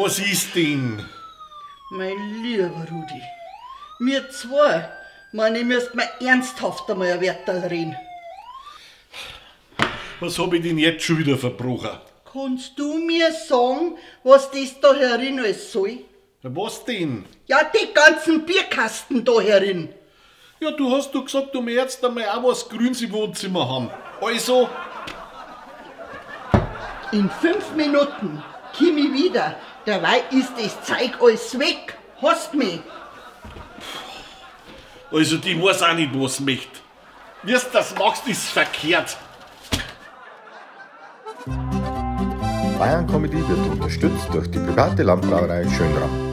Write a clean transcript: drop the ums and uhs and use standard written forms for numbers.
Was ist denn? Mein lieber Rudi, mir zwei, meine, ich müsst mir ernsthaft einmal ein Werterl reden. Was hab ich denn jetzt schon wieder verbrochen? Kannst du mir sagen, was das da herin alles soll? Was denn? Ja, die ganzen Bierkasten da herin. Ja, du hast doch gesagt, du möchtest einmal auch was Grünes im Wohnzimmer haben. Also. In 5 Minuten komm ich wieder. Dabei ist das Zeug alles weg. Hast mich. Also, die weiß auch nicht, was sie möchte. Wie du das machst, ist verkehrt. Bayern Comedy wird unterstützt durch die private Landbrauerei Schönram.